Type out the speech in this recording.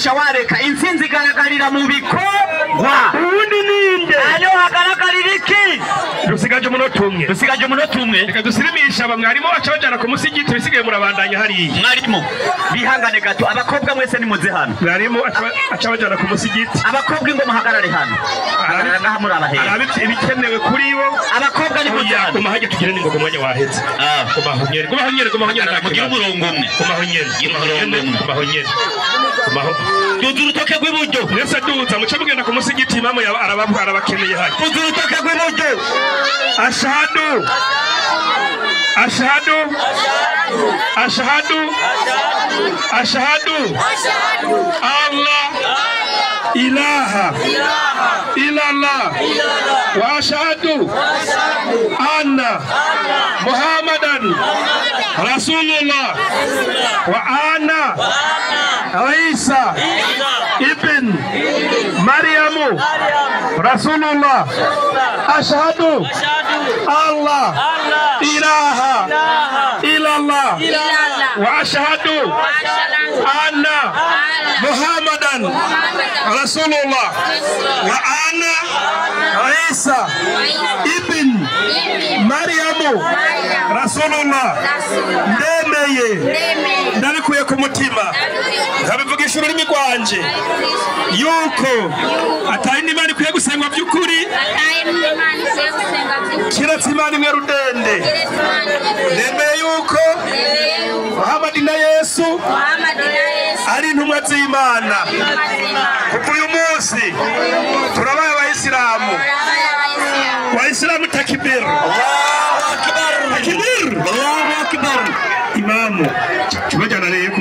Gusimisha wareka intsinzi igaragarira mu bikorwa. Uwundi ninde? Ayo hagaragarira iki? Dusigaje umunota umwe. Dusigaje umunota umwe. Reka dusirimisha aba mwarimu baca bajana ku musigiti, bisigaye murabandanya hariya. Mwarimu bihangane gato, abakobwa mwese nimuze hano. Mwarimu aca bajana ku musigiti. Abakobwa ingo muhagarare hano. Hagarara ngaha muri abahera. Arabe ibikenewe kuri bo. Abakobwa nimuze hano. Guma hajya tugire n'ingoga umwanya waheze. Guma aho nyene. Guma aho nyene, guma aho nyene. Mugire umurongo umwe. Guma aho nyene. Mugire umurongo umwe. Guma aho nyene. Guma aho. Duza urutoke rw'iburyo. Mwese duza muce mugenda ku musigiti, imamu arabakeneye hajya. Duza urutoke rw'iburyo. Ashhadu. Ashhadu. Ashhadu. Ashhadu. Allah ilaha illallah wa ashhadu anna Muhammadan Rasulullah wa ana Isa ibn Maryamu Rasulullah. Ashhadu Allah ilaha illallah wa ashhadu anna Muhammadan Rasulullah wa ana Isa ibn Maryamu Rasulullah. Ndemeye, ndabikuye ku mutima, nkabivugisha ururimi rwanje yuko atari n'Imana ikwiye gusengwa by'ukuri kiretse Imana imwe rudende. Ndemeye yuko Muhammad na Yesu ari intumwa z'Imana. Kuva uyu munsi turabaye abayisilamu. Waislamu takbir. Allahu akbar. Takbir. Allahu akbar. Imamu tubajyana rero.